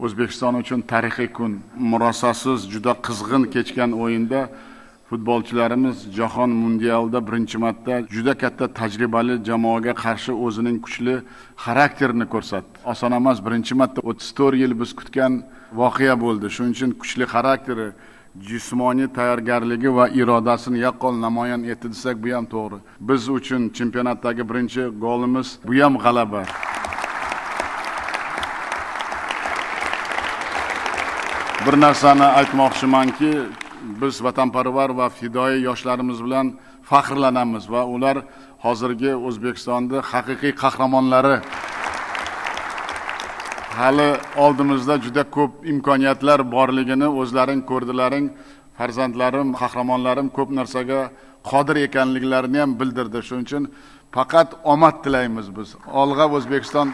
O'zbekiston uchun tarixiy kun. Murosasiz juda qizg'in kechgan o'yinda futbolchilarimiz jahon mundialida birinchi marta juda katta tajribali jamoaga qarshi o'zining kuchli xarakterini ko'rsatdi. Oson emas, birinchi marta 34 yil biz kutgan voqea bo'ldi. Shuning uchun kuchli xarakteri, jismoniy tayyorgarligi va irodasini yaqqol namoyon etdi desak, bu ham to'g'ri. Biz uchun chempionatdagi birinchi golimiz, bu ham g'alaba. Bir narsani aytmoqchimanki, biz vatanparvar va fidoyi yoshlarimiz bilan faxrlanamiz va ular hozirgi O'zbekistonda haqiqiy qahramonlari. Hali oldimizda juda ko'p imkoniyatlar borligini o'zlaring ko'rdilaring. Farzandlarim, qahramonlarim ko'p narsaga qodir ekanliklarini ham bildirdi. Shuning uchun faqat omad tilaymiz biz. Olg'a O'zbekiston!